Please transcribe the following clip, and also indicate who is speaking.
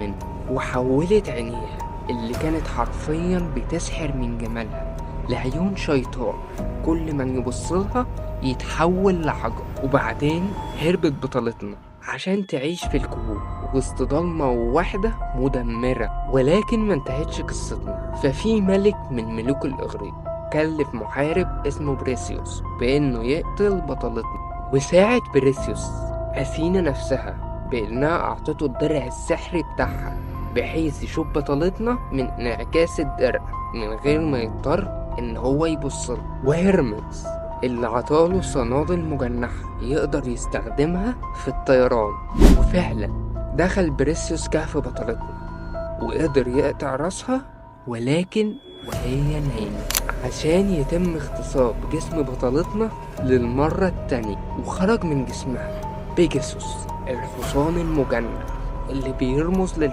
Speaker 1: منه، وحولت عينيها اللي كانت حرفيا بتسحر من جمالها لعيون شيطان، كل من يبصلها يتحول لحجر. وبعدين هربت بطلتنا عشان تعيش في الكهوف وسط ضلمة ووحدة مدمرة. ولكن ما انتهتش قصتنا، ففي ملك من ملوك الإغريق كلف محارب اسمه بريسيوس بإنه يقتل بطلتنا. وساعد بريسيوس أثينا نفسها بإنها أعطته الدرع السحري بتاعها بحيث يشوف بطلتنا من انعكاس الدرع من غير ما يضطر إن هو يبصلها. وهرمس اللي عطاله صنادل مجنحة يقدر يستخدمها في الطيران. وفعلا دخل بريسيوس كهف بطلتنا وقدر يقطع راسها، ولكن وهي نايمة، عشان يتم اغتصاب جسم بطلتنا للمرة التانية. وخرج من جسمها بيجاسوس الحصان المجنح اللي بيرمز